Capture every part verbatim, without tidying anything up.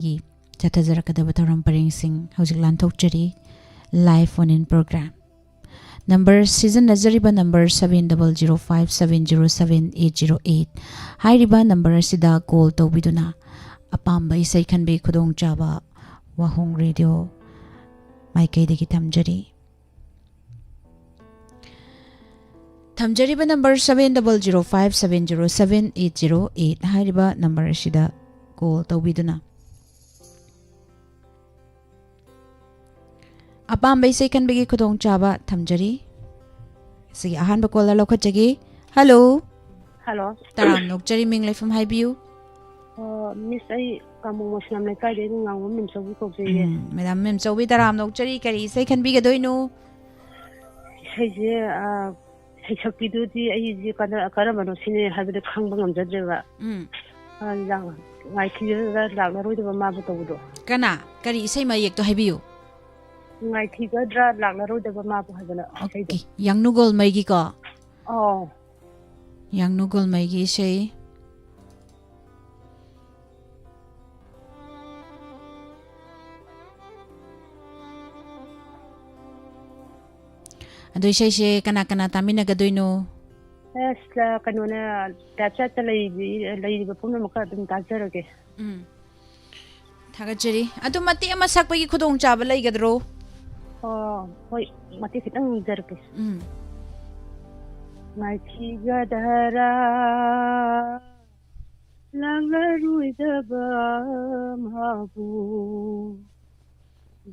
ꯒꯤ ꯆꯠꯊꯖꯔꯛꯀꯗꯕ ꯊꯧꯔꯝ ꯄꯔꯦꯡꯁꯤꯡ ꯍꯧꯖꯤꯛ ꯂꯥꯟꯊꯣꯛꯆꯔꯤ꯫ Live phone in program꯫ Number ꯁꯤꯖꯤꯟꯅꯖꯔꯤꯕ number seven double zero five seven zero seven eight zero eight ꯍꯥꯏꯔꯤꯕ ꯅꯝꯕꯔ ꯑꯁꯤꯗ ꯀꯣꯜ ꯇꯧꯕꯤꯗꯨꯅ ꯑꯄꯥꯝꯕ ꯏꯁꯩ ꯈꯟꯕꯒꯤ ꯈꯨꯗꯣꯡꯆꯥꯕ ꯋꯥꯍꯣꯡ ꯔꯦꯗꯤꯑꯣ ꯃꯥꯏꯀꯩꯗꯒꯤ ꯊꯝꯖꯔꯤ꯫ ꯊꯝꯖꯔꯤꯕ number seven double zero five seven zero seven eight zero eight ꯍꯥꯏꯔꯤꯕ ꯅꯝꯕꯔ ꯑꯁꯤꯗ ꯀꯣꯜ ꯇꯧꯕꯤꯗꯨꯅ ꯑꯄꯥꯝꯕ ꯏꯁꯩ ꯈꯟꯕꯒꯤ ꯈꯨꯗꯣꯡꯆꯥꯕ ꯊꯝꯖꯔꯤ꯫ ꯁꯤꯒꯤ ꯑꯍꯥꯟꯕ ꯀꯣꯂꯔ ꯂꯧꯈꯠꯆꯒꯦ꯫ ꯍꯜꯂꯣ꯫ ꯍꯜꯂꯣ꯫ ꯇꯔꯥꯝꯅ ꯑꯣꯛꯆꯔꯤ, ꯃꯤꯡ ꯂꯩꯐꯝ ꯍꯥꯏꯕꯤꯌꯨ꯫ ꯑꯣ, ꯃꯤꯁ, ꯑꯩ ꯀꯥꯃꯣ ꯃꯣꯁꯂꯝ ꯂꯩꯀꯥꯏꯗꯒꯤ ꯉꯥꯉꯣꯝ ꯃꯦꯝꯆꯧꯕꯤ ꯀꯧꯖꯩꯌꯦ꯫ ꯎꯝ, ꯃꯦꯗꯥꯝ ꯃꯦꯝꯆꯧꯕꯤ, ꯇꯔꯥꯝꯅ ꯑꯣꯛꯆꯔꯤ꯫ ꯀꯔꯤ ꯏꯁꯩ ꯈꯟꯕꯤꯒꯗꯣꯏꯅꯣ? ꯏꯁꯩꯁꯦ, ꯑ, ꯁꯩꯁꯛꯄꯤꯗꯨꯗꯤ ꯑꯩꯁꯦ ꯀꯗ-, ꯀꯔꯝꯕꯅꯣ ꯁꯤꯅꯦ ꯍꯥꯏꯕꯗꯤ ꯈꯪꯕ ꯉꯝꯖꯗ꯭ꯔꯦꯕ꯫ ꯎꯝ꯫ ꯑ, ꯂꯥꯛ-, ꯉꯥꯏꯈꯤꯒꯗ꯭ꯔꯥ ꯂꯥꯛꯂꯔꯣꯏꯗꯕ ꯃꯥꯕꯨ ꯇꯧꯕꯗꯣ꯫ ꯀꯅꯥ? ꯀꯔꯤ ꯏꯁꯩ ꯃꯌꯦꯛꯇꯣ ꯍꯥꯏꯕꯤꯌꯨ꯫ ꯉꯥꯏꯈꯤꯒꯗ꯭ꯔꯥ ꯂꯥꯛꯂꯔꯣꯏꯗꯕ ꯃꯥꯕꯨ ꯍꯥꯏꯗꯅ ꯏꯁꯩꯗꯣ꯫ ꯑꯣꯀꯦ, ꯌꯥꯡꯅꯨꯒꯣꯜꯃꯩꯒꯤꯀꯣ? ꯑꯧ꯫ ꯌꯥꯡꯅꯨꯒꯣꯜꯃꯩꯒꯤ ꯏꯁꯩ꯫ ꯑꯗꯣ ꯏꯁꯩꯁꯦ ꯀꯅꯥ ꯀꯅꯥ ꯇꯥꯃꯤꯟꯅꯒꯗꯣꯏꯅꯣ? ꯑꯁ, ꯀꯩꯅꯣꯅꯦ, ꯇꯥꯏꯞ ꯆꯥꯠꯇ ꯂꯩꯔꯤ-, ꯂꯩꯔꯤꯕ ꯄꯨꯝꯅꯃꯛꯀ ꯑꯗꯨꯝ ꯇꯥꯖꯔꯒꯦ꯫ ꯎꯝ꯫ ꯊꯥꯒꯠꯆꯔꯤ꯫ ꯑꯗꯨ ꯃꯇꯦꯛ ꯑꯃ ꯁꯛꯄꯒꯤ ꯈꯨꯗꯣꯡꯆꯥꯕ ꯂꯩꯒꯗ꯭ꯔꯣ? ꯑꯣ, ꯍꯣꯏ, ꯃꯇꯦꯛ ꯈꯤꯇꯪ ꯅꯤꯖꯔꯛꯀꯦ꯫ ꯎꯝ꯫ ꯉꯥꯏꯈꯤꯒꯗꯔꯥ ꯂꯥꯛꯂꯔꯣꯏꯗꯕ ꯃꯥꯕꯨ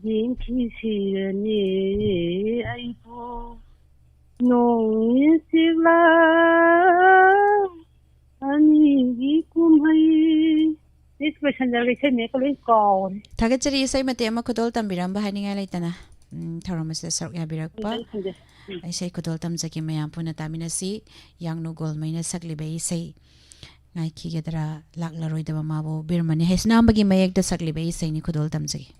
ꯌꯦꯡꯈꯤꯁꯤꯔꯅꯦ ꯑꯩꯕꯨ ꯅꯣꯡ ꯏꯆꯦꯛꯂꯥ ꯑꯅꯤꯒꯤ ꯀꯨꯝꯍꯩ꯫ ꯁꯤ ꯂꯣꯏꯁꯟꯖꯔꯒꯦ, ꯏꯁꯩ ꯃꯌꯦꯛꯀ ꯂꯣꯏ ꯀꯥꯎꯔꯦ꯫ ꯊꯥꯒꯠꯆꯔꯤ, ꯏꯁꯩ ꯃꯇꯦꯛ ꯑꯃ ꯈꯨꯗꯣꯜ ꯇꯝꯕꯤꯔꯝꯕ ꯍꯥꯏꯅꯤꯡꯉꯥꯏ ꯂꯩꯇꯅ꯫ ꯎꯝ, ꯊꯧꯔꯝ ꯑꯁꯤꯗ ꯁꯔꯨꯛ ꯌꯥꯕꯤꯔꯛꯄ꯫ ꯂꯣꯏꯁꯟꯖꯔꯦ꯫ ꯎꯝ꯫ ꯏꯁꯩ ꯈꯨꯗꯣꯜ ꯇꯝꯖꯒꯦ, ꯃꯌꯥꯝ ꯄꯨꯟꯅ ꯇꯥꯃꯤꯟꯅꯁꯤ꯫ ꯌꯥꯡꯅꯨ ꯒꯣꯜꯃꯩꯅ ꯁꯛꯂꯤꯕ ꯏꯁꯩ ꯉꯥꯏꯈꯤꯒꯗ꯭ꯔꯥ ꯂꯥꯛꯂꯔꯣꯏꯗꯕ ꯃꯥꯕꯨ, ꯕꯤꯔꯃꯅꯤ ꯍꯩꯁꯅꯥꯝꯕꯒꯤ ꯃꯌꯦꯛꯇ ꯁꯛꯂꯤꯕ ꯏꯁꯩꯅꯤ, ꯈꯨꯗꯣꯜ ꯇꯝꯖꯒꯦ꯫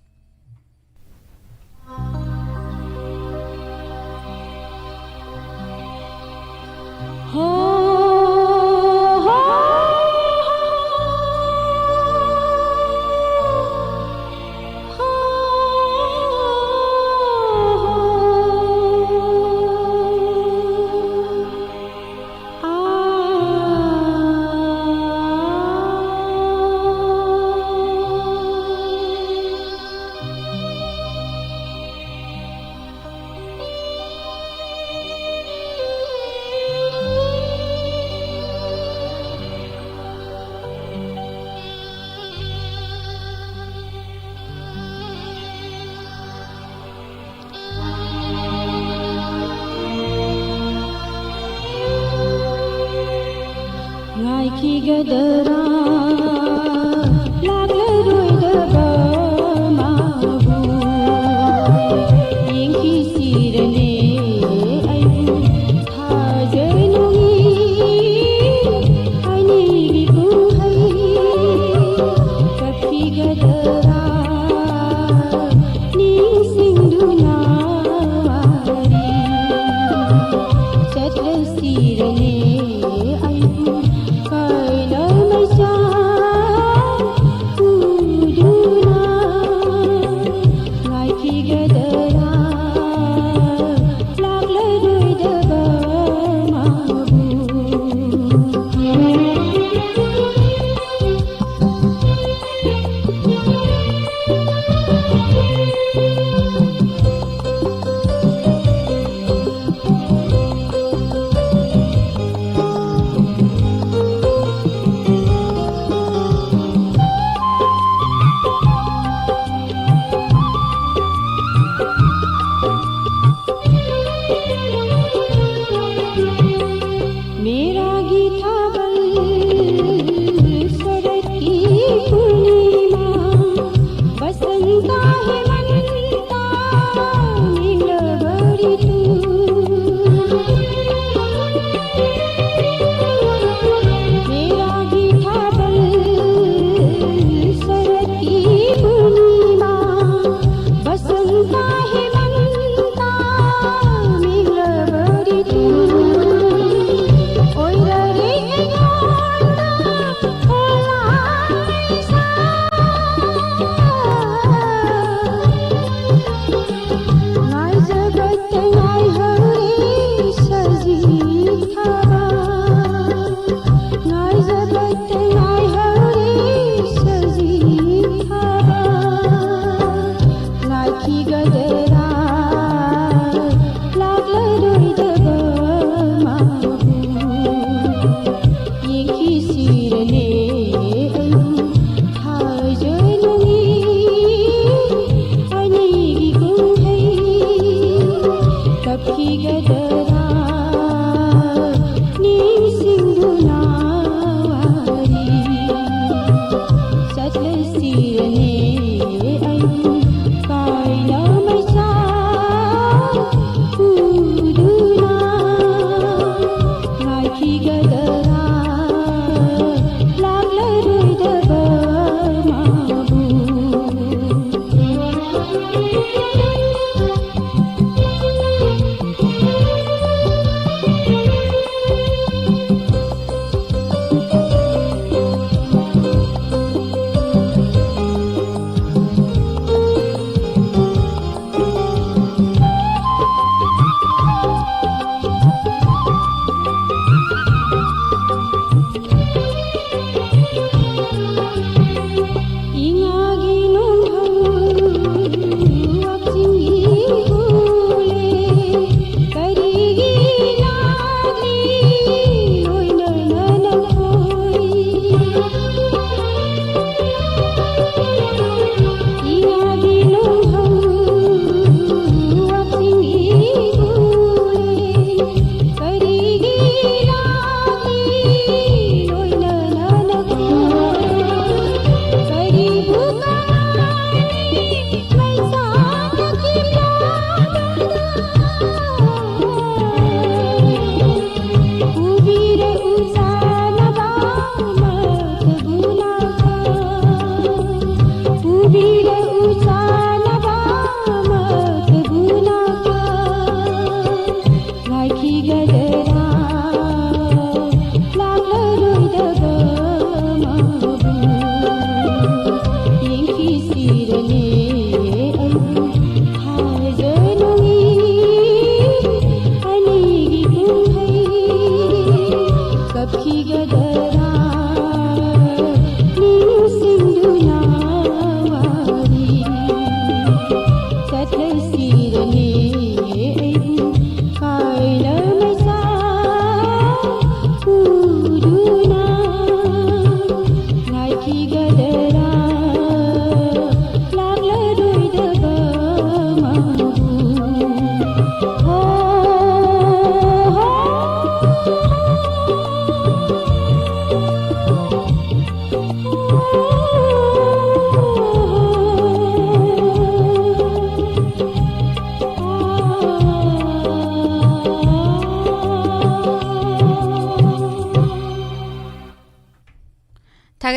ꯅꯤꯡꯁꯤꯡꯗꯨꯅ ꯋꯥꯔꯤ ꯆꯠꯂꯁꯤꯔꯅꯦ ꯑꯩꯕꯨ ꯀꯩꯅꯣ ꯃꯩꯁꯥ ꯎꯗꯨꯅ ꯉꯥꯏꯈꯤꯒꯗ꯭ꯔꯥ ꯂꯥꯛꯂꯔꯣꯏꯗꯕ ꯃꯥꯕꯨ꯫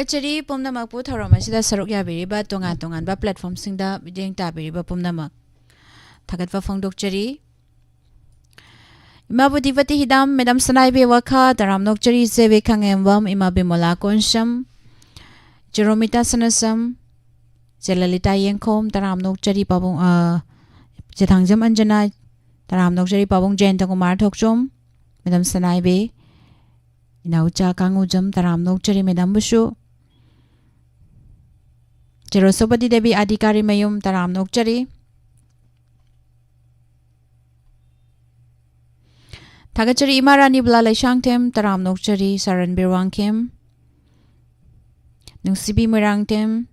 ꯊꯥꯒꯠꯆꯔꯤ ꯄꯨꯝꯅꯃꯛꯄꯨ ꯊꯧꯔꯝ ꯑꯁꯤꯗ ꯁꯔꯨꯛ ꯌꯥꯕꯤꯔꯤꯕ ꯇꯣꯉꯥꯟ ꯇꯣꯉꯥꯟꯕ platformꯁꯤꯡꯗ ꯃꯤꯠꯌꯦꯡ ꯇꯥꯕꯤꯔꯤꯕ ꯄꯨꯝꯅꯃꯛ꯫ ꯊꯥꯒꯠꯄ ꯐꯣꯡꯗꯣꯛꯆꯔꯤ꯫ ꯏꯃꯥ ꯕꯨꯙꯤꯄꯇꯤ ꯍꯤꯗꯥꯝ, ꯃꯦꯗꯥꯝ ꯁꯅꯥꯏꯕꯤ ꯋꯥꯈꯥ, ꯇꯔꯥꯝꯅ ꯑꯣꯛꯆꯔꯤ꯫ ꯏꯆꯦ ꯕꯤ ꯈꯥꯉꯦꯝꯕꯝ, ꯏꯃꯥ ꯕꯤꯃꯣꯂꯥ ꯀꯣꯟꯁꯝ, ꯏꯆꯦ ꯔꯣꯃꯤꯇꯥ ꯁꯅꯥꯁꯝ, ꯏꯆꯦ ꯂꯂꯤꯇꯥ ꯌꯦꯡꯈꯣꯝ, ꯇꯔꯥꯝꯅ ꯑꯣꯛꯆꯔꯤ꯫ ꯄꯥꯕꯨꯡ, ꯑ, ꯏꯆꯦ ꯊꯥꯡꯖꯝ ꯑꯟꯖꯅꯥ, ꯇꯔꯥꯝꯅ ꯑꯣꯛꯆꯔꯤ꯫ ꯄꯥꯕꯨꯡ ꯖꯌꯟꯇ ꯀꯨꯃꯥꯔ ꯊꯣꯛꯆꯣꯝ, ꯃꯦꯗꯥꯝ ꯁꯅꯥꯏꯕꯤ, ꯏꯅꯥꯎꯆꯥ ꯀꯥꯡꯉꯨꯖꯝ, ꯇꯔꯥꯝꯅ ꯑꯣꯛꯆꯔꯤ ꯃꯦꯗꯥꯝꯕꯨꯁꯨ꯫ ꯆꯦꯔꯣꯁꯣꯄꯇꯤ ꯗꯦꯕꯤ ꯑꯥꯗꯤꯀꯥꯔꯤ ꯃꯌꯨꯝ, ꯇꯔꯥꯝꯅ ꯑꯣꯛꯆꯔꯤ꯫ ꯊꯥꯒꯠꯆꯔꯤ ꯏꯃꯥ ꯔꯥꯅꯤ ꯕꯂꯥ ꯂꯩꯁꯥꯡꯊꯦꯝ, ꯇꯔꯥꯝꯅ ꯑꯣꯛꯆꯔꯤ꯫ ꯁꯔꯟꯕꯤꯔ ꯋꯥꯡꯈꯦꯝ, ꯅꯨꯡꯁꯤꯕꯤ ꯃꯣꯏꯔꯥꯡꯊꯦꯝ,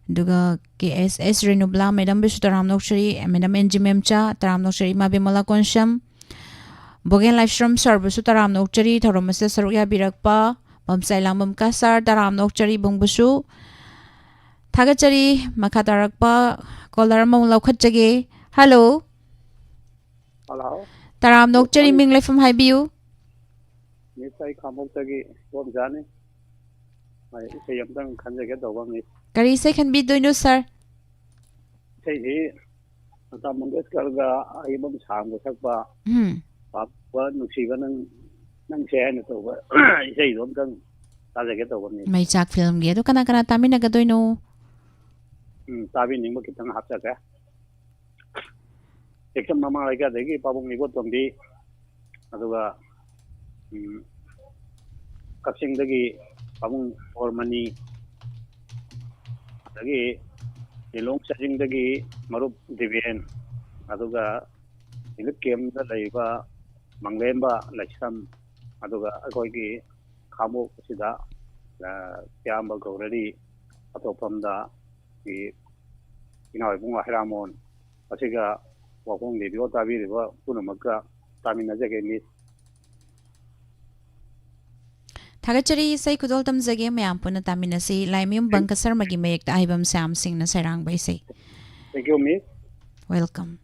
ꯑꯗꯨꯒ ꯀꯦ ꯑꯦꯁ ꯑꯦꯁ ꯔꯦꯅꯨꯕꯂꯥ ꯃꯦꯗꯥꯝꯕꯨꯁꯨ ꯇꯔꯥꯝꯅ ꯑꯣꯛꯆꯔꯤ꯫ ꯃꯦꯗꯥꯝ ꯑꯦꯟ ꯖꯤ ꯃꯦꯝꯆꯥ, ꯇꯔꯥꯝꯅ ꯑꯣꯛꯆꯔꯤ꯫ ꯏꯃꯥ ꯕꯤꯃꯂꯥ ꯀꯣꯟꯁꯝ, ꯕꯣꯒꯦꯟ ꯂꯥꯏꯁ꯭ꯔꯝ ꯁꯔꯕꯨꯁꯨ ꯇꯔꯥꯝꯅ ꯑꯣꯛꯆꯔꯤ꯫ ꯊꯧꯔꯝ ꯑꯁꯤꯗ ꯁꯔꯨꯛ ꯌꯥꯕꯤꯔꯛꯄ ꯄꯝꯆꯥꯏ ꯂꯥꯡꯕꯝ ꯀꯁꯥꯔ, ꯇꯔꯥꯝꯅ ꯑꯣꯛꯆꯔꯤ ꯏꯕꯨꯡꯕꯨꯁꯨ꯫ ꯊꯥꯒꯠꯆꯔꯤ꯫ ꯃꯈꯥ ꯇꯥꯔꯛꯄ caller ꯑꯃꯃꯨꯛ ꯂꯧꯈꯠꯆꯒꯦ꯫ Hello꯫ Hello꯫ ꯇꯔꯥꯝꯅ ꯑꯣꯛꯆꯔꯤ꯫ Good morning꯫ ꯃꯤꯡ ꯂꯩꯐꯝ ꯍꯥꯏꯕꯤꯌꯨ꯫ Miss, ꯑꯩ ꯈꯥꯡꯉꯕꯣꯛꯇꯒꯤ ꯏꯕꯣꯝꯆꯥꯅꯤ꯫ ꯑꯩ ꯏꯁꯩ ꯑꯝꯇꯪ ꯈꯟꯖꯒꯦ ꯇꯧꯕ, Miss꯫ ꯀꯔꯤ ꯏꯁꯩ ꯈꯟꯕꯤꯗꯣꯏꯅꯣ, sir? ꯏꯁꯩꯁꯤ ꯂꯇꯥ ꯃꯪꯒꯦꯁꯀꯔꯒ ꯑꯌꯦꯛꯄꯝ ꯁꯥꯡꯕ ꯁꯛꯄ ꯎꯝ꯫ ꯄꯥꯛꯄ ꯅꯨꯡꯁꯤꯕ ꯅꯪ, ꯅꯪꯁꯦ ꯍꯥꯏꯅ ꯇꯧꯕ ꯏꯁꯩꯗꯣ ꯑꯝꯇꯪ ꯇꯥꯖꯒꯦ ꯇꯧꯕꯅꯤ꯫ ꯃꯩꯆꯥꯛ filmꯒꯤ꯫ ꯑꯗꯨ ꯀꯅꯥ ꯀꯅꯥ ꯇꯥꯃꯤꯟꯅꯒꯗꯣꯏꯅꯣ? ꯎꯝ, ꯇꯥꯕꯤꯅꯤꯡꯕ ꯈꯤꯇꯪ ꯍꯥꯞꯆꯒꯦ꯫ ꯇꯦꯛꯆꯝ ꯃꯃꯥ ꯂꯩꯀꯥꯏꯗꯒꯤ ꯄꯥꯕꯨꯡ ꯏꯕꯣꯇꯣꯝꯕꯤ, ꯑꯗꯨꯒ, ꯎꯝ, ꯀꯛꯆꯤꯡꯗꯒꯤ ꯄꯥꯕꯨꯡ ꯄꯣꯔꯃꯅꯤ, ꯑꯗꯒꯤ ꯂꯤꯂꯣꯡ ꯆꯥꯖꯤꯡꯗꯒꯤ ꯃꯔꯨꯞ ꯗꯤꯕꯦꯟ, ꯑꯗꯨꯒ relief campꯇ ꯂꯩꯔꯤꯕ ꯃꯪꯂꯦꯝꯕ ꯂꯩꯁ꯭ꯔꯝ, ꯑꯗꯨꯒ ꯑꯩꯈꯣꯏꯒꯤ ꯈꯥꯡꯉꯕꯣꯛ ꯑꯁꯤꯗ, ꯑ, ꯏꯌꯥꯝꯕ ꯒꯧꯔꯔꯤ ꯑꯊꯣꯛꯐꯝꯗ ꯏ-, ꯏꯅꯥꯎ ꯏꯕꯨꯡꯉꯣ ꯍꯩꯔꯥꯃꯣꯟ ꯑꯁꯤꯒ ꯋꯥꯍꯣꯡ ꯔꯦꯗꯤꯑꯣ ꯇꯥꯕꯤꯔꯤꯕ ꯄꯨꯝꯅꯃꯛꯀ ꯇꯥꯃꯤꯟꯅꯖꯒꯦ, Miss꯫ ꯊꯥꯒꯠꯆꯔꯤ꯫ ꯏꯁꯩ ꯈꯨꯗꯣꯜ ꯇꯝꯖꯒꯦ꯫ ꯃꯌꯥꯝ ꯄꯨꯟꯅ ꯇꯥꯃꯤꯟꯅꯁꯤ꯫ ꯂꯥꯏꯃꯌꯨꯝ ꯕꯪꯀ ꯁꯔꯃꯒꯤ ꯃꯌꯦꯛꯇ ꯑꯍꯩꯕꯝ ꯁ꯭ꯌꯥꯝ ꯁꯤꯡꯅ ꯁꯩꯔꯥꯡꯕ ꯏꯁꯩ꯫ Thank you, Miss꯫ Welcome꯫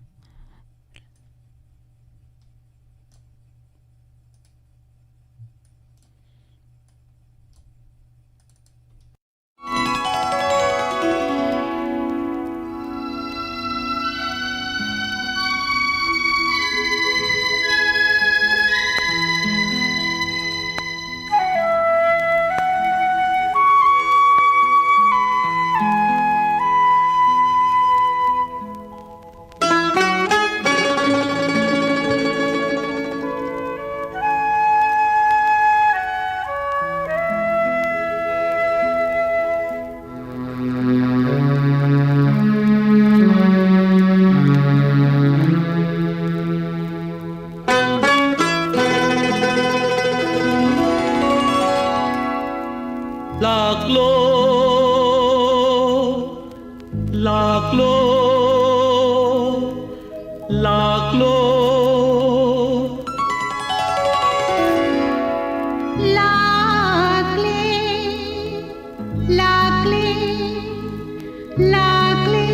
ꯂꯥꯛꯂꯣ, ꯂꯥꯛꯂꯣ꯫ ꯂꯥꯛꯂꯦ, ꯂꯥꯛꯂꯦ, ꯂꯥꯛꯂꯦ꯫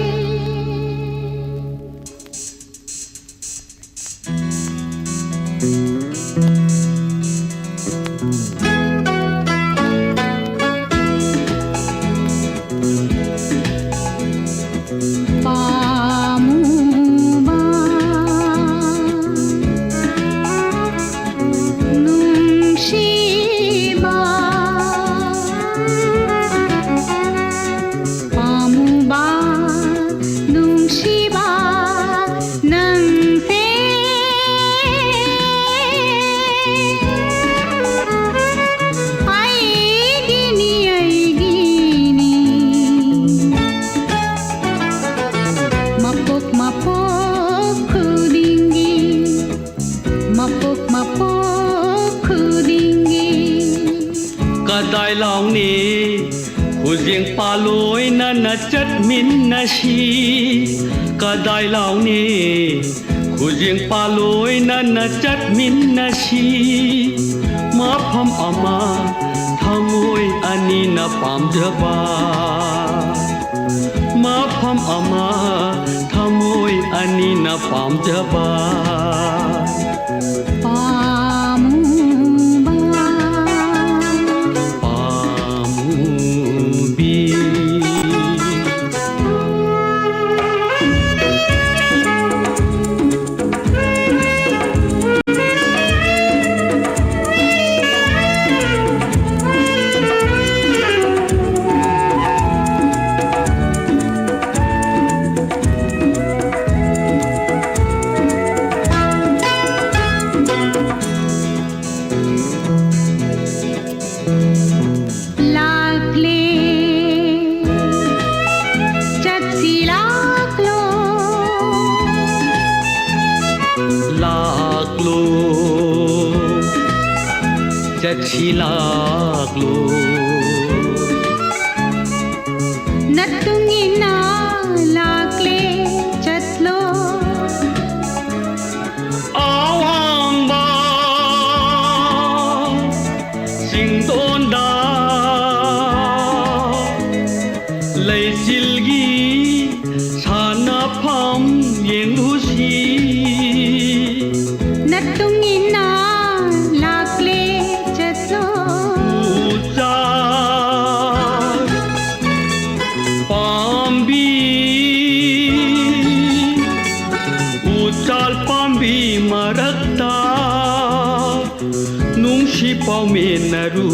ꯄꯥꯝꯃꯨꯕ, ꯅꯨꯡꯁꯤꯕ, ꯄꯥꯝꯃꯨꯕ, ꯅꯨꯡꯁꯤꯕ, ꯅꯪꯁꯦ ꯑꯩꯒꯤꯅꯤ, ꯑꯩꯒꯤꯅꯤ꯫ ꯃꯄꯣꯛ ꯃꯄꯣꯛ ꯈꯨꯗꯤꯡꯒꯤ, ꯃꯄꯣꯛ ꯃꯄꯣꯛ ꯈꯨꯗꯤꯡꯒꯤ꯫ ꯀꯗꯥꯏ ꯂꯥꯎꯅꯤ ꯈꯨꯖꯦꯡ ꯄꯥꯜꯂꯣꯏꯅꯅ ꯆꯠꯃꯤꯟꯅꯁꯤ? ꯀꯗꯥꯏ ꯂꯥꯎꯅꯤ ꯈꯨꯖꯦꯡ ꯄꯥꯜꯂꯣꯏꯅꯅ ꯆꯠꯃꯤꯟꯅꯁꯤ? ꯃꯐꯝ ꯑꯃ ꯊꯃꯣꯏ ꯑꯅꯤꯅ ꯄꯥꯝꯖꯕ, ꯃꯐꯝ ꯑꯃ ꯊꯃꯣꯏ ꯑꯅꯤꯅ ꯄꯥꯝꯖꯕ꯫ ꯄꯥꯝꯃꯨꯕ, ꯄꯥꯝꯃꯨꯕꯤ꯫ ꯂꯥꯛꯂꯦ, ꯆꯠꯁꯤ ꯂꯥꯛꯂꯣ꯫ ꯂꯥꯛꯂꯣ, ꯆꯠꯁꯤ ꯂꯥꯛꯂꯣ꯫ ꯅꯠꯇꯨꯡ ꯏꯟꯅ ꯂꯩꯆꯤꯜꯒꯤ ꯁꯥꯟꯅꯐꯝ ꯌꯦꯡꯂꯨꯁꯤ꯫ ꯅꯠꯇꯨꯡ ꯏꯟꯅ ꯂꯥꯛꯂꯦ ꯆꯠꯂꯣ꯫ ꯎꯆꯥ ꯄꯥꯝꯕꯤ, ꯎꯆꯥꯜ ꯄꯥꯝꯕꯤ ꯃꯔꯛꯇ ꯅꯨꯡꯁꯤ ꯄꯥꯎꯃꯤꯟꯅꯔꯨꯁꯤ꯫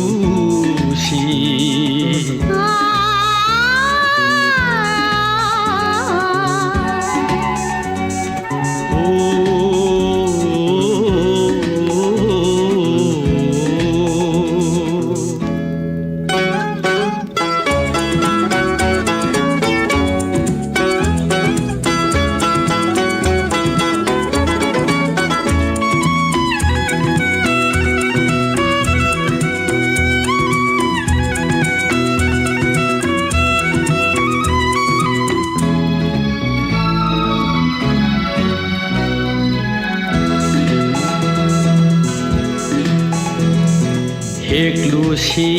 ꯍꯦꯛꯂꯨꯁꯤ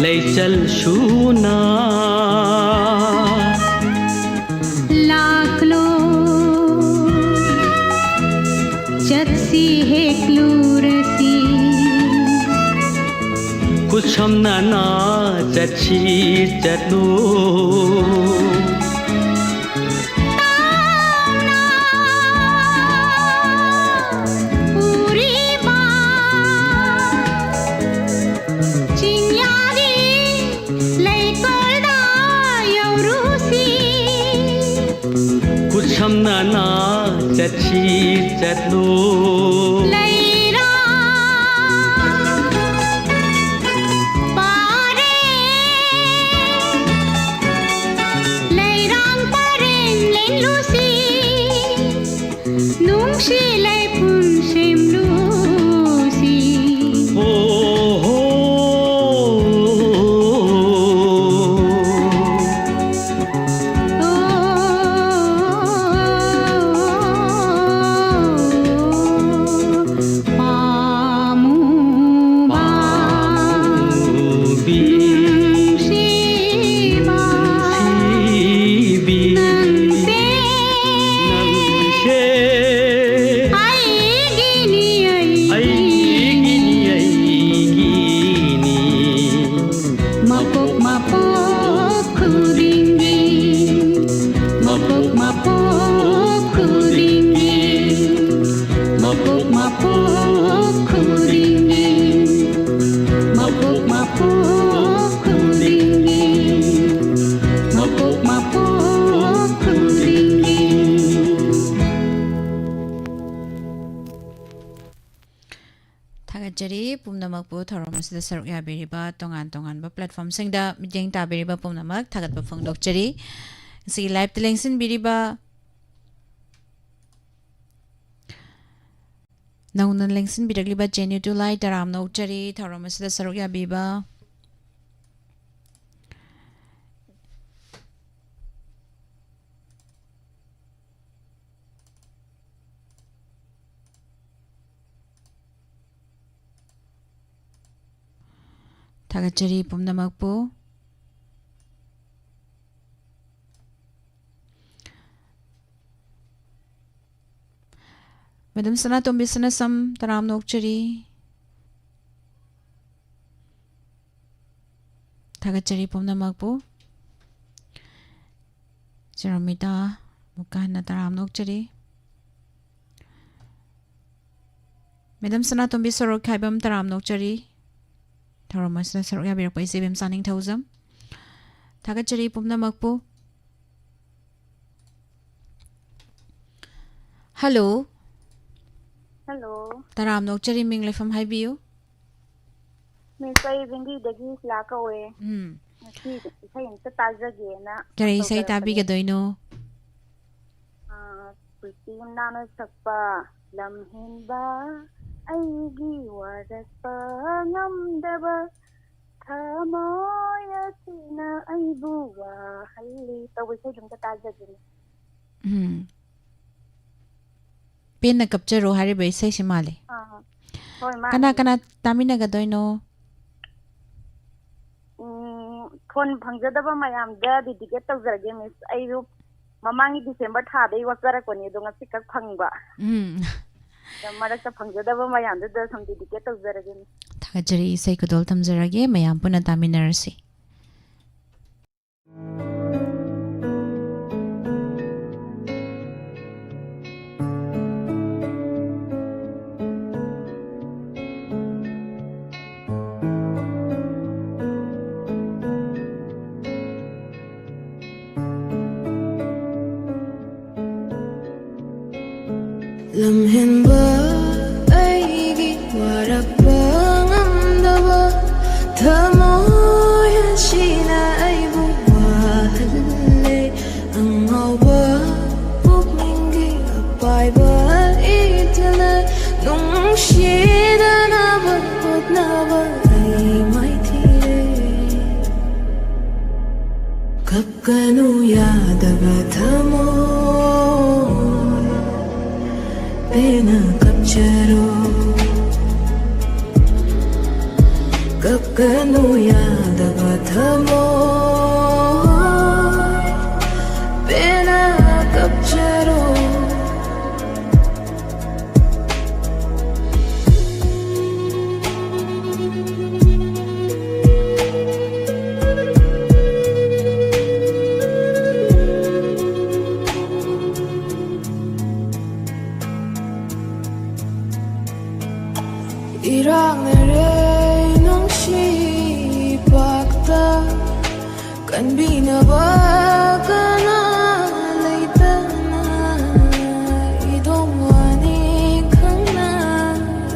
ꯂꯩꯆꯜ ꯁꯨꯅ꯫ ꯂꯥꯛꯂꯣ, ꯆꯠꯁꯤ ꯍꯦꯛꯂꯨꯔꯁꯤ꯫ ꯈꯨꯠꯁꯝꯅꯅ ꯆꯠꯁꯤ ꯆꯠꯂꯨ꯫ ꯇꯥꯎꯅ ꯎꯔꯤꯕ ꯆꯤꯡꯌꯥꯒꯤ ꯂꯩꯀꯣꯜꯗ ꯌꯧꯔꯨꯁꯤ꯫ ꯈꯨꯠꯁꯝꯅꯅ ꯆꯠꯁꯤ ꯆꯠꯂꯨ꯫ ꯂꯩꯔꯥ ꯄꯥꯔꯦ, ꯂꯩꯔꯥꯡ ꯄꯔꯦꯡ ꯂꯦꯡꯂꯨꯁꯤ꯫ ꯅꯨꯡꯁꯤ ꯂꯩꯄꯨꯟ ꯁꯦꯝꯂꯨꯁꯤ꯫ ꯍꯣ, ꯍꯣ꯫ ꯑꯣ, ꯃꯄꯣꯛ ꯃꯄꯣꯛ ꯈꯨꯗꯤꯡꯒꯤ, ꯃꯄꯣꯛ ꯃꯄꯣꯛ ꯈꯨꯗꯤꯡꯒꯤ, ꯃꯄꯣꯛ ꯃꯄꯣꯛ ꯈꯨꯗꯤꯡꯒꯤ, ꯃꯄꯣꯛ ꯃꯄꯣꯛ ꯈꯨꯗꯤꯡꯒꯤ, ꯃꯄꯣꯛ ꯃꯄꯣꯛ ꯈꯨꯗꯤꯡꯒꯤ꯫ ꯊꯥꯒꯠꯆꯔꯤ ꯄꯨꯝꯅꯃꯛꯄꯨ ꯊꯧꯔꯝ ꯑꯁꯤꯗ ꯁꯔꯨꯛ ꯌꯥꯕꯤꯔꯤꯕ ꯇꯣꯉꯥꯟ ꯇꯣꯉꯥꯟꯕ platformꯁꯤꯡꯗ ꯃꯤꯠꯌꯦꯡ ꯇꯥꯕꯤꯔꯤꯕ ꯄꯨꯝꯅꯃꯛ ꯊꯥꯒꯠꯄ ꯐꯣꯡꯗꯣꯛꯆꯔꯤ꯫ ꯉꯁꯤꯒꯤ liveꯇ ꯂꯦꯡꯁꯤꯟꯕꯤꯔꯤꯕ, ꯅꯧꯅ ꯂꯦꯡꯁꯤꯟꯕꯤꯔꯛꯂꯤꯕ ꯖꯦꯅ꯭ꯌꯨ ꯇꯨꯂꯥꯏ ꯇꯔꯥꯝꯅ ꯑꯣꯛꯆꯔꯤ ꯊꯧꯔꯝ ꯑꯁꯤꯗ ꯁꯔꯨꯛ ꯌꯥꯕꯤꯕ꯫ ꯊꯥꯒꯠꯆꯔꯤ ꯄꯨꯝꯅꯃꯛꯄꯨ꯫ ꯃꯦꯗꯥꯝ ꯁꯅꯥꯇꯣꯝꯕꯤ ꯁꯅꯥꯁꯝ, ꯇꯔꯥꯝꯅ ꯑꯣꯛꯆꯔꯤ꯫ ꯊꯥꯒꯠꯆꯔꯤ ꯄꯨꯝꯅꯃꯛꯄꯨ꯫ ꯆꯤꯔꯃꯤꯇꯥ, ꯑꯃꯨꯛꯀ ꯍꯟꯅ ꯇꯔꯥꯝꯅ ꯑꯣꯛꯆꯔꯤ꯫ ꯃꯦꯗꯥꯝ ꯁꯅꯥꯇꯣꯝꯕꯤ ꯁꯣꯔꯣꯛꯈꯥꯏꯕꯝ, ꯇꯔꯥꯝꯅ ꯑꯣꯛꯆꯔꯤ꯫ ꯊꯧꯔꯝ ꯑꯁꯤꯗ ꯁꯔꯨꯛ ꯌꯥꯕꯤꯔꯛꯄ ꯏꯆꯦ ꯏꯕꯦꯝꯆꯥ ꯅꯤꯡꯊꯧꯖꯝ꯫ ꯊꯥꯒꯠꯆꯔꯤ ꯄꯨꯝꯅꯃꯛꯄꯨ꯫ ꯍꯜꯂꯣ꯫ ꯍꯜꯂꯣ꯫ ꯇꯔꯥꯝꯅ ꯑꯣꯛꯆꯔꯤ, ꯃꯤꯡ ꯂꯩꯐꯝ ꯍꯥꯏꯕꯤꯌꯨ꯫ ꯃꯤꯁ, ꯑꯩ ꯚꯦꯟꯗꯤꯗꯒꯤ ꯁꯤꯂꯥ ꯀꯧꯋꯦ꯫ ꯎꯝ꯫ ꯉꯁꯤ ꯏꯁꯩ ꯑꯝꯇ ꯇꯥꯖꯒꯦꯅ ꯀꯔꯤ ꯏꯁꯩ ꯇꯧꯖꯔꯛꯄꯅꯦ꯫ ꯇꯥꯕꯤꯒꯗꯣꯏꯅꯣ? ꯑꯥ, ꯄ꯭ꯔꯤꯇꯤ ꯏꯝꯅꯥꯅ ꯁꯛꯄ ꯂꯝꯍꯦꯟꯕ ꯑꯩꯒꯤ ꯋꯥꯔꯛꯄ ꯉꯝꯗꯕ ꯊꯃꯣꯏ ꯑꯁꯤꯅ ꯑꯩꯕꯨ ꯋꯥꯍꯜꯂꯤ ꯇꯧꯕ ꯏꯁꯩꯗꯣ ꯑꯝꯇ ꯇꯥꯖꯒꯦꯅꯦ꯫ ꯎꯝ꯫ ꯄꯦꯟꯅ ꯀꯞꯆꯔꯣ ꯍꯥꯏꯔꯤꯕ ꯏꯁꯩꯁꯤ ꯃꯥꯜꯂꯦ꯫ ꯑꯥ, ꯍꯣꯏ, ꯃꯥꯅꯦ꯫ ꯀꯅꯥ ꯀꯅꯥ ꯇꯥꯃꯤꯟꯅꯒꯗꯣꯏꯅꯣ? ꯎꯝ, ꯐꯣꯟ ꯐꯪꯖꯗꯕ ꯃꯌꯥꯝꯗ dedicate ꯇꯧꯖꯔꯒꯦ, ꯃꯤꯁ꯫ ꯑꯩꯁꯨ ꯃꯃꯥꯡꯒꯤ ꯗꯤꯁꯦꯝꯕꯔ ꯊꯥꯗꯩ ꯋꯥꯠꯆꯔꯛꯄꯅꯦ, ꯑꯗꯣ ꯉꯁꯤ ꯈꯛ ꯐꯪꯕ꯫ ꯎꯝ꯫ ꯑꯗ ꯃꯔꯛꯇ ꯐꯪꯖꯗꯕ ꯃꯌꯥꯝꯗꯨꯗ ꯁꯨꯝ dedicate ꯇꯧꯖꯔꯒꯦ, ꯃꯤꯁ꯫ ꯊꯥꯒꯠꯆꯔꯤ, ꯏꯁꯩ ꯈꯨꯗꯣꯜ ꯊꯝꯖꯔꯒꯦ, ꯃꯌꯥꯝ ꯄꯨꯟꯅ ꯇꯥꯃꯤꯟꯅꯔꯁꯤ꯫ ꯂꯝꯍꯦꯟꯕ ꯑꯩꯒꯤ ꯋꯥꯔꯛꯄ ꯉꯝꯗꯕ ꯊꯃꯣꯏ ꯑꯁꯤꯅ ꯑꯩꯕꯨ ꯋꯥꯍꯜꯂꯦ꯫ ꯑꯉꯥꯎꯕ ꯄꯨꯛꯅꯤꯡꯒꯤ ꯑꯄꯥꯏꯕ ꯏꯊꯤꯜꯅ ꯅꯨꯡꯁꯤꯗꯅꯕ ꯍꯣꯠꯅꯕ ꯑꯩ ꯃꯥꯏꯊꯤꯔꯦ꯫ ꯀꯞꯀꯅꯨ ꯌꯥꯗꯕ ꯊꯃꯣꯏ, ꯄꯦꯟꯅ ꯀꯞꯆꯔꯣ꯫ ꯀꯞꯀꯅꯨ ꯌꯥꯗꯕ ꯊꯃꯣꯏ, ꯄꯦꯟꯅ ꯀꯞꯆꯔꯣ꯫ ꯏꯔꯥꯛꯅꯔꯦ ꯅꯨꯡꯁꯤ ꯄꯥꯛꯇ ꯀꯟꯕꯤꯅꯕ ꯀꯅꯥ ꯂꯩꯇꯅ ꯏꯗꯣꯝ ꯋꯥꯅꯤ ꯈꯪꯅ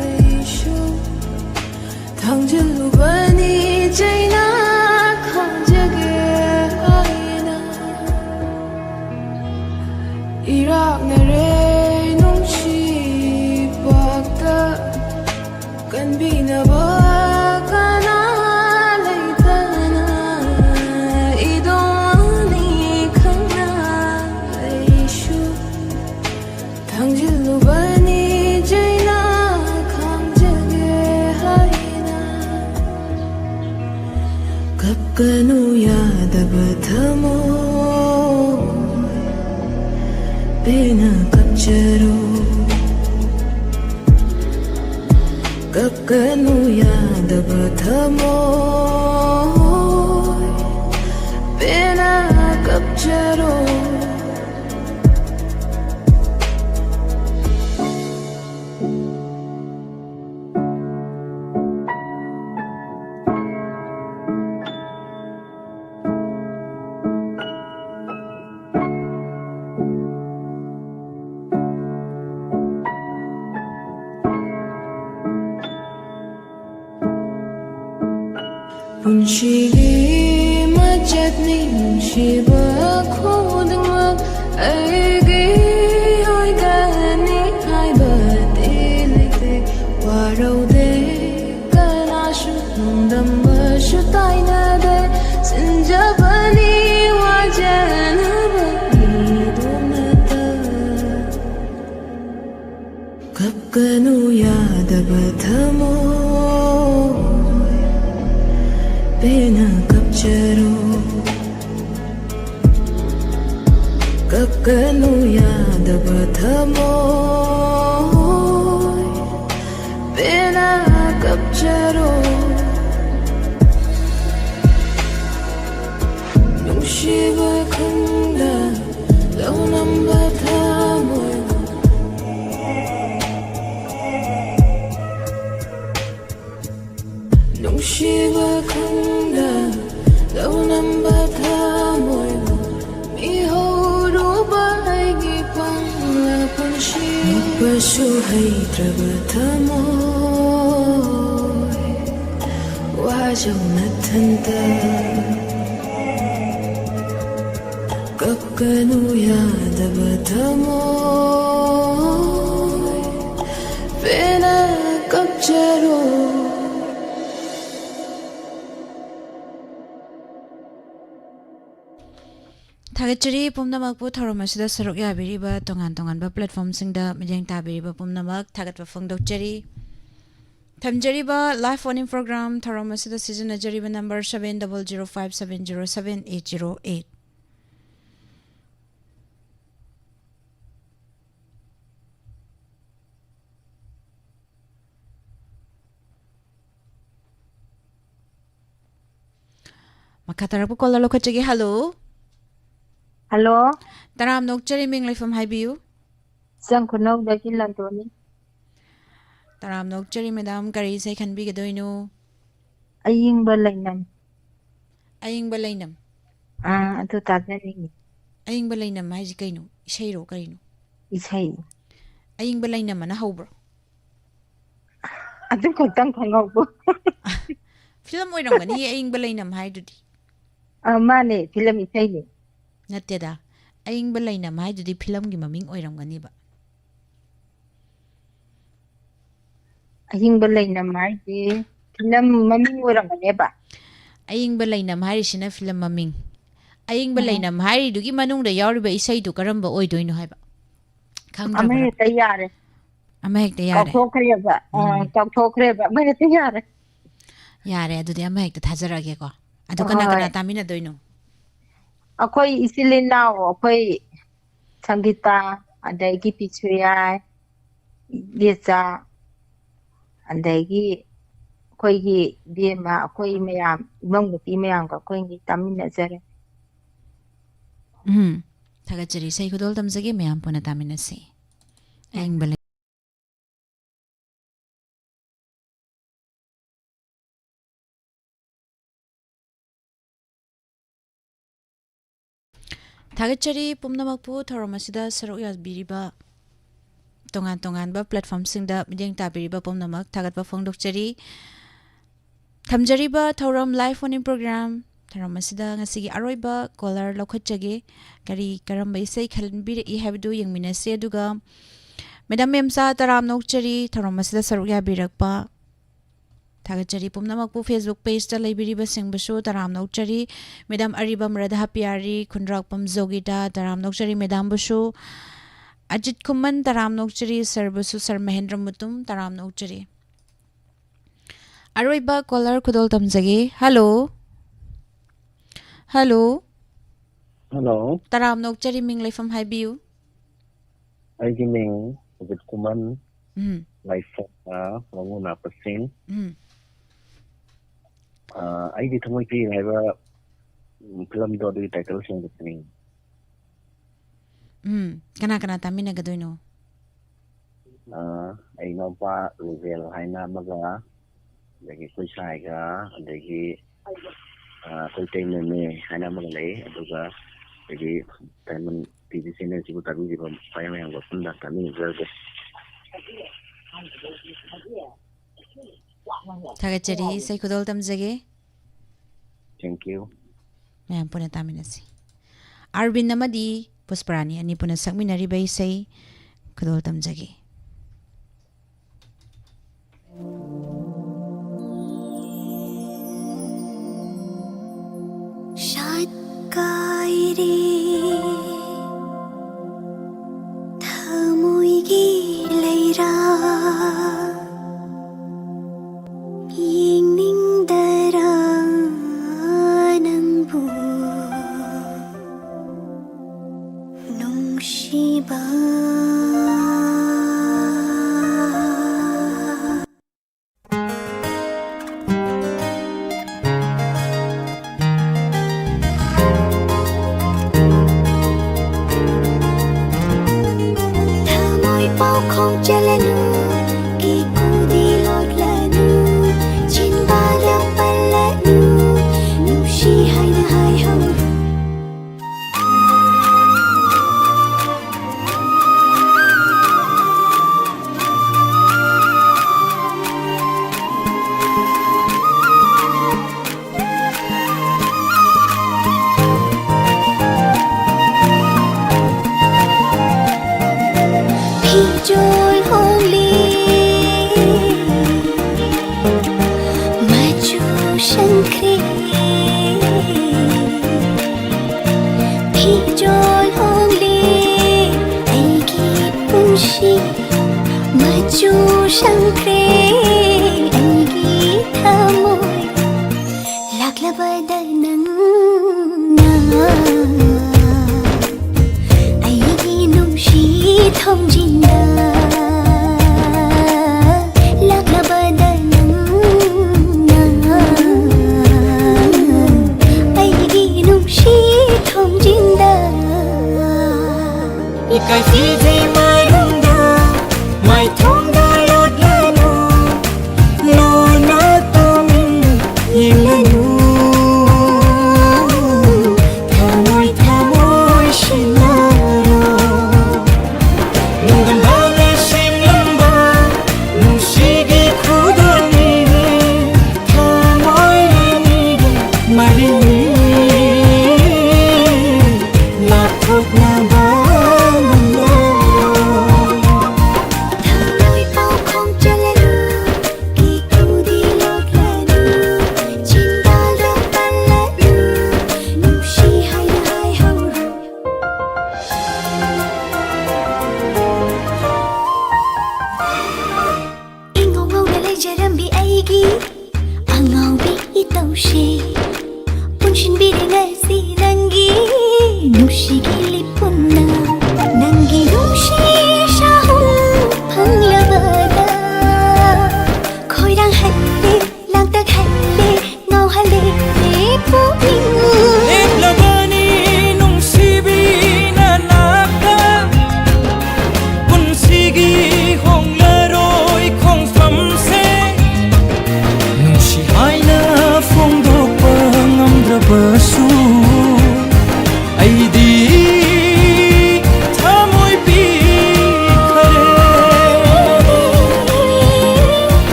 ꯑꯩꯁꯨ ꯊꯥꯡꯖꯤꯜꯂꯨꯕꯅꯤ ꯆꯩꯅ ꯈꯥꯝꯖꯒꯦ ꯍꯥꯏꯅ꯫ ꯏꯔꯥꯛꯅꯔꯦ ꯅꯨꯡꯁꯤ ꯄꯥꯛꯇ ꯀꯟꯕꯤꯅꯕ ꯀꯅꯥ ꯂꯩꯇꯅ ꯏꯗꯣꯝꯅꯤ ꯈꯪꯅ ꯑꯩꯁꯨ ꯊꯥꯡꯖꯤꯜꯂꯨꯕꯅꯤ ꯆꯩꯅ ꯈꯥꯝꯖꯒꯦ ꯍꯥꯏꯅ꯫ ꯀꯞꯀꯅꯨ ꯌꯥꯗꯕ ꯊꯃꯣꯏ, ꯄꯦꯟꯅ ꯀꯞꯆꯔꯣ꯫ ꯀꯞꯀꯅꯨ ꯌꯥꯗꯕ ꯊꯃꯣꯏ, ꯄꯦꯟꯅ ꯀꯞꯆꯔꯣ꯫ ꯅꯨꯡꯁꯤꯒꯤ ꯃꯆꯠꯅꯤ ꯅꯨꯡꯁꯤꯕ ꯈꯨꯗꯤꯡꯃꯛ ꯑꯩꯒꯤ ꯑꯣꯏꯒꯅꯤ ꯍꯥꯏꯕꯗꯤ ꯂꯩꯇꯦ꯫ ꯋꯥꯔꯧꯗꯦ ꯀꯅꯥꯁꯨ ꯅꯣꯡꯗꯝꯕꯁꯨ ꯇꯥꯏꯅꯗꯦ꯫ ꯁꯤꯟꯖꯕꯅꯤ ꯋꯥꯖꯅꯕ ꯃꯤꯗꯨ ꯅꯠꯇ꯫ ꯀꯞꯀꯅꯨ ꯌꯥꯗꯕ ꯊꯃꯣꯏ, ꯄꯦꯟꯅ ꯀꯞꯆꯔꯣ꯫ ꯀꯞꯀꯅꯨ ꯌꯥꯗꯕ ꯊꯃꯣꯏ, ꯄꯦꯟꯅ ꯀꯞꯆꯔꯣ꯫ ꯅꯨꯡꯁꯤꯕ ꯈꯪꯗ ꯂꯧꯅꯝꯕ ꯊꯃꯣꯏ, ꯅꯨꯡꯁꯤꯕ ꯈꯪꯗ ꯂꯧꯅꯝꯕ ꯊꯃꯣꯏꯕꯨ ꯃꯤꯍꯧꯔꯨꯕ ꯑꯩꯒꯤ ꯄꯪꯂꯥ ꯄꯨꯟꯁꯤ꯫ ꯅꯣꯛꯄꯁꯨ ꯍꯩꯇ꯭ꯔꯕ ꯊꯃꯣꯏ, ꯋꯥꯖꯧ ꯅꯊꯟꯇ꯫ ꯀꯞꯀꯅꯨ ꯌꯥꯗꯕ ꯊꯃꯣꯏ, ꯄꯦꯟꯅ ꯀꯞꯆꯔꯣ꯫ ꯊꯥꯒꯠꯆꯔꯤ ꯄꯨꯝꯅꯃꯛꯄꯨ ꯊꯧꯔꯝ ꯑꯁꯤꯗ ꯁꯔꯨꯛ ꯌꯥꯕꯤꯔꯤꯕ ꯇꯣꯉꯥꯟ ꯇꯣꯉꯥꯟꯕ platformꯁꯤꯡꯗ ꯃꯤꯠꯌꯦꯡ ꯇꯥꯕꯤꯔꯤꯕ ꯄꯨꯝꯅꯃꯛ ꯊꯥꯒꯠꯄ ꯐꯣꯡꯗꯣꯛꯆꯔꯤ꯫ ꯊꯝꯖꯔꯤꯕ live phone-in program ꯊꯧꯔꯝ ꯑꯁꯤꯗ ꯁꯤꯖꯤꯟꯅꯖꯔꯤꯕ number seven double zero five seven zero seven eight zero eight꯫ ꯃꯈꯥ ꯇꯥꯔꯛꯄ caller ꯂꯧꯈꯠꯆꯒꯦ꯫ Hello꯫ Hello꯫ ꯇꯔꯥꯝꯅ ꯑꯣꯛꯆꯔꯤ, ꯃꯤꯡ ꯂꯩꯐꯝ ꯍꯥꯏꯕꯤꯌꯨ꯫ ꯆꯪ ꯈꯨꯅꯧꯗꯒꯤ ꯂꯟꯗꯣꯅꯤ꯫ ꯇꯔꯥꯝꯅ ꯑꯣꯛꯆꯔꯤ madam, ꯀꯔꯤ ꯏꯁꯩ ꯈꯟꯕꯤꯒꯗꯣꯏꯅꯣ? ꯑꯌꯤꯡꯕ ꯂꯩꯅꯝ꯫ ꯑꯌꯤꯡꯕ ꯂꯩꯅꯝ꯫ ꯑꯥ, ꯑꯗꯨ ꯇꯥꯖꯅꯤꯡꯉꯤ꯫ ꯑꯌꯤꯡꯕ ꯂꯩꯅꯝ ꯍꯥꯏꯁꯤ ꯀꯩꯅꯣ? ꯏꯁꯩꯔꯣ ꯀꯔꯤꯅꯣ? ꯏꯁꯩ꯫ ꯑꯌꯤꯡꯕ ꯂꯩꯅꯝ ꯑꯅ ꯍꯧꯕ꯭ꯔꯣ? ꯑꯗꯨ ꯈꯛꯇꯪ ꯈꯪꯍꯧꯕ꯫ ꯐꯤꯂꯝ ꯑꯣꯏꯔꯝꯒꯅꯤ, ꯑꯏꯪꯕ ꯂꯩꯅꯝ ꯍꯥꯏꯗꯨꯗꯤ꯫ ꯑ, ꯃꯥꯅꯦ, ꯐꯤꯂꯝ ꯏꯁꯩꯅꯦ꯫ ꯅꯠꯇꯦꯗ, ꯑꯏꯪꯕ ꯂꯩꯅꯝ ꯍꯥꯏꯗꯨꯗꯤ ꯐꯤꯂꯝꯒꯤ ꯃꯃꯤꯡ ꯑꯣꯏꯔꯝꯒꯅꯤꯕ꯫ ꯑꯍꯤꯡꯕ ꯂꯩꯅꯝ ꯍꯥꯏꯁꯦ ꯐꯤꯂꯝ ꯃꯃꯤꯡ ꯑꯣꯏꯔꯝꯒꯅꯦꯕ꯫ ꯑꯏꯪꯕ ꯂꯩꯅꯝ ꯍꯥꯏꯔꯤꯁꯤꯅ ꯐꯤꯂꯝ ꯃꯃꯤꯡ꯫ ꯑꯏꯪꯕ ꯑꯣ꯫ ꯂꯩꯅꯝ ꯍꯥꯏꯔꯤꯗꯨꯒꯤ ꯃꯅꯨꯡꯗ ꯌꯥꯎꯔꯤꯕ ꯏꯁꯩꯗꯨ ꯀꯔꯝꯕ ꯑꯣꯏꯗꯣꯏꯅꯣ ꯍꯥꯏꯕ? ꯑꯃ ꯈꯪꯗ꯭ꯔꯕ꯭ꯔꯥ? ꯍꯦꯛꯇ ꯌꯥꯔꯦ꯫ ꯑꯃ ꯍꯦꯛꯇ ꯌꯥꯔꯦ꯫ ꯀꯥꯎꯊꯣꯛꯈ꯭ꯔꯦꯕ꯫ ꯑ, ꯎꯝ꯫ ꯀꯥꯎꯊꯣꯛꯈ꯭ꯔꯦꯕ꯫ ꯑꯃ ꯍꯦꯛꯇ ꯌꯥꯔꯦ꯫ ꯌꯥꯔꯦ, ꯑꯗꯨꯗꯤ ꯑꯃ ꯍꯦꯛꯇ ꯊꯥꯖꯔꯛꯑꯒꯦꯀꯣ꯫ ꯑꯗꯨ ꯀꯅꯥ ꯍꯣꯏ꯫ ꯀꯅꯥ ꯇꯥꯃꯤꯟꯅꯗꯣꯏꯅꯣ? ꯑꯩꯈꯣꯏ ꯏꯆꯤꯜ ꯏꯅꯥꯎ, ꯑꯩꯈꯣꯏ ꯁꯪꯒꯤꯇꯥ, ꯑꯗꯒꯤ ꯄꯤꯁꯨꯌꯥꯏ, ꯏꯕꯦꯆꯥ, ꯑꯗꯒꯤ ꯑꯩꯈꯣꯏꯒꯤ ꯏꯕꯦꯝꯃ, ꯑꯩꯈꯣꯏ ꯃꯌꯥꯝ, ꯏꯃꯧ ꯅꯨꯄꯤ ꯃꯌꯥꯝꯒ ꯑꯩꯈꯣꯏꯒꯤ ꯇꯥꯃꯤꯟꯅꯖꯔꯦ꯫ ꯎꯝ꯫ ꯊꯥꯒꯠꯆꯔꯤ꯫ ꯏꯁꯩ ꯈꯨꯗꯣꯜ ꯇꯝꯖꯒꯦ, ꯃꯌꯥꯝ ꯄꯨꯟꯅ ꯇꯥꯃꯤꯟꯅꯁꯤ꯫ ꯑꯏꯪꯕ ꯂꯩ- ꯊꯥꯒꯠꯆꯔꯤ ꯄꯨꯝꯅꯃꯛꯄꯨ ꯊꯧꯔꯝ ꯑꯁꯤꯗ ꯁꯔꯨꯛ ꯌꯥꯕꯤꯔꯤꯕ ꯇꯣꯉꯥꯟ ꯇꯣꯉꯥꯟꯕ platformꯁꯤꯡꯗ ꯃꯤꯠꯌꯦꯡ ꯇꯥꯕꯤꯔꯤꯕ ꯄꯨꯝꯅꯃꯛ ꯊꯥꯒꯠꯄ ꯐꯣꯡꯗꯣꯛꯆꯔꯤ꯫ ꯊꯝꯖꯔꯤꯕ ꯊꯧꯔꯝ live phone-in program ꯊꯧꯔꯝ ꯑꯁꯤꯗ ꯉꯁꯤꯒꯤ ꯑꯔꯣꯏꯕ caller ꯂꯧꯈꯠꯆꯒꯦ꯫ ꯀꯔꯤ ꯀꯔꯝꯕ ꯏꯁꯩ ꯈꯟꯕꯤꯔꯛꯏ ꯍꯥꯏꯕꯗꯨ ꯌꯦꯡꯃꯤꯟꯅꯁꯤ꯫ ꯑꯗꯨꯒ Madam ꯃꯦꯝꯆꯥ, ꯇꯔꯥꯝꯅ ꯑꯣꯛꯆꯔꯤ ꯊꯧꯔꯝ ꯑꯁꯤꯗ ꯁꯔꯨꯛ ꯌꯥꯕꯤꯔꯛꯄ꯫ ꯊꯥꯒꯠꯆꯔꯤ ꯄꯨꯝꯅꯃꯛꯄꯨ꯫ Facebook pageꯇ ꯂꯩꯕꯤꯔꯤꯕꯁꯤꯡꯕꯨꯁꯨ ꯇꯔꯥꯝꯅ ꯑꯣꯛꯆꯔꯤ꯫ Madam ꯑꯔꯤꯕꯝ ꯔꯥꯙꯥ ꯄꯤꯌꯥꯔꯤ, ꯈꯨꯟꯗ꯭ꯔꯥꯛꯄꯝ ꯖꯣꯒꯤꯇꯥ, ꯇꯔꯥꯝꯅ ꯑꯣꯛꯆꯔꯤ madamꯕꯨꯁꯨ꯫ ꯑꯖꯤꯠ ꯈꯨꯃꯟ, ꯇꯔꯥꯝꯅ ꯑꯣꯛꯆꯔꯤ sirꯕꯨꯁꯨ, Sir ꯃꯍꯦꯟꯗ꯭ꯔ ꯃꯨꯇꯨꯝ, ꯇꯔꯥꯝꯅ ꯑꯣꯛꯆꯔꯤ꯫ ꯑꯔꯣꯏꯕ caller ꯈꯨꯗꯣꯜ ꯇꯝꯖꯒꯦ꯫ Hello꯫ Hello꯫ Hello꯫ ꯇꯔꯥꯝꯅ ꯑꯣꯛꯆꯔꯤ, ꯃꯤꯡ ꯂꯩꯐꯝ ꯍꯥꯏꯕꯤꯌꯨ꯫ ꯑꯩꯒꯤ ꯃꯤꯡ ꯑꯖꯤꯠ ꯈꯨꯃꯟ, ꯎꯝ꯫ ꯂꯥꯏꯐꯝꯅ ꯋꯥꯉꯨ ꯅꯥꯄꯁꯤꯡ꯫ ꯎꯝ꯫ ꯑ, ꯑꯩꯗꯤ ꯊꯃꯣꯏ ꯄꯤꯔꯤ ꯍꯥꯏꯕ, ꯎꯝ, ꯐꯤꯂꯝꯗꯣ ꯑꯗꯨꯒꯤ title songꯗꯨ ꯄꯤꯅꯤꯡꯉꯤ꯫ ꯎꯝ꯫ ꯀꯅꯥ ꯀꯅꯥ ꯇꯥꯃꯤꯟꯅꯒꯗꯣꯏꯅꯣ? ꯑ, ꯑꯩ ꯏꯅꯥꯎꯄꯥ ꯔꯨꯕꯦꯜ ꯍꯥꯏꯅ ꯑꯃꯒ, ꯑꯗꯒꯤ ꯑꯩꯈꯣꯏ ꯁꯥꯏꯒ, ꯑꯗꯒꯤ, ꯑ, ꯑꯩꯈꯣꯏ ꯇꯩꯃꯅꯦ ꯍꯥꯏꯅ ꯑꯃꯒ ꯂꯩ, ꯑꯗꯨꯒ ꯑꯩꯒꯤ Diamond TV channelꯁꯤꯕꯨ ꯇꯥꯕꯤꯔꯤꯕ ꯃꯌꯥꯝ ꯃꯌꯥꯝꯒ ꯄꯨꯟꯅ ꯇꯥꯃꯤꯟꯅꯖꯔꯒꯦ꯫ ꯊꯥꯒꯠꯆꯔꯤ꯫ ꯏꯁꯩ ꯈꯨꯗꯣꯜ ꯇꯝꯖꯒꯦ꯫ Thank you. ꯃꯌꯥꯝ ꯄꯨꯟꯅ ꯇꯥꯃꯤꯟꯅꯁꯤ꯫ ꯑꯥꯔꯕꯤꯟ ꯑꯃꯗꯤ ꯄꯨꯁꯄꯔꯥꯅꯤ ꯑꯅꯤ ꯄꯨꯟꯅ ꯁꯛꯃꯤꯟꯅꯔꯤꯕ ꯏꯁꯩ ꯈꯨꯗꯣꯜ ꯇꯝꯖꯒꯦ꯫ ꯁꯥꯠꯀꯥꯏꯔꯦ ꯊꯃꯣꯏꯒꯤ ꯂꯩꯔꯥ, ꯌꯦꯡꯅꯤꯡꯗꯔꯥ ꯅꯪꯕꯨ ꯅꯨꯡꯁꯤꯕ꯫ ꯊꯃꯣꯏ ꯄꯥꯎꯈꯣꯡ ꯆꯠꯂꯅꯨ, ꯀꯤꯀꯨꯗꯤ ꯂꯣꯠꯂꯅꯨ, ꯆꯤꯟꯕꯥꯗ ꯄꯜꯂꯅꯨ, ꯅꯨꯡꯁꯤ ꯍꯥꯏꯅ ꯍꯥꯏꯍꯧꯔꯣ꯫ ꯐꯤꯖꯣꯜ ꯍꯣꯡꯂꯦ, ꯃꯆꯨ ꯁꯪꯈ꯭ꯔꯦ꯫ ꯐꯤꯖꯣꯜ ꯍꯣꯡꯂꯦ, ꯑꯩꯒꯤ ꯄꯨꯟꯁꯤ ꯃꯆꯨ ꯁꯪꯈ꯭ꯔꯦ꯫ ꯑꯩꯒꯤ ꯊꯃꯣꯏ ꯂꯥꯛꯂꯕꯗ ꯅꯪꯅ, ꯑꯩꯒꯤ ꯅꯨꯡꯁꯤ ꯊꯣꯡꯖꯤꯟꯗ ꯂꯥꯛꯂꯕꯗ ꯅꯪꯅ, ꯑꯩꯒꯤ ꯅꯨꯡꯁꯤ ꯊꯣꯡꯖꯤꯟꯗ꯫ ꯏꯀꯥꯏ ꯐꯤꯖꯦ ꯃꯔꯨꯝꯗ ꯃꯥꯏꯊꯣꯡꯗ ꯂꯣꯠꯂꯅꯨ, ꯂꯣꯟꯅ ꯇꯨꯃꯤꯟ ꯌꯦꯡꯂꯅꯨ꯫ ꯊꯃꯣꯏ ꯊꯃꯣꯏ ꯁꯤꯟꯅꯔꯣ꯫ ꯅꯨꯡꯒꯟ ꯕꯥꯜꯅ ꯁꯦꯝꯂꯝꯕ ꯅꯨꯡꯁꯤꯒꯤ ꯈꯨꯗꯣꯜꯅꯤ꯫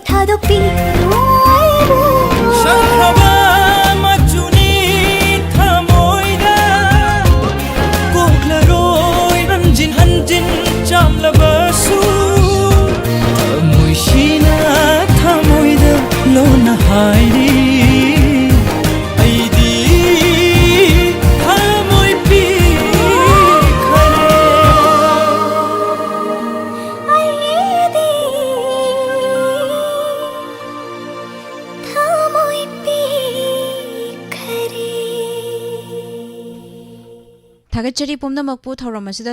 ꯊꯥꯗꯣꯛꯄꯤꯔꯣꯏꯕꯨ꯫ ꯁꯪꯈ꯭ꯔꯕ ꯃꯆꯨꯅꯤ ꯊꯃꯣꯏꯗ, ꯀꯣꯛꯂꯔꯣꯏ ꯍꯟꯖꯤꯟ ꯍꯟꯖꯤꯟ ꯆꯥꯝꯂꯕꯁꯨ꯫ ꯊꯃꯣꯏꯁꯤꯅ ꯊꯃꯣꯏꯗ ꯂꯣꯟꯅ ꯍꯥꯏꯔꯤ, ꯑꯩꯗꯤ ꯊꯃꯣꯏ ꯄꯤꯈꯔꯦ꯫ ꯑꯩꯗꯤ ꯊꯃꯣꯏ ꯄꯤꯈꯔꯦ꯫ ꯊꯥꯒꯠꯆꯔꯤ ꯄꯨꯝꯅꯃꯛꯄꯨ ꯊꯧꯔꯝ ꯑꯁꯤꯗ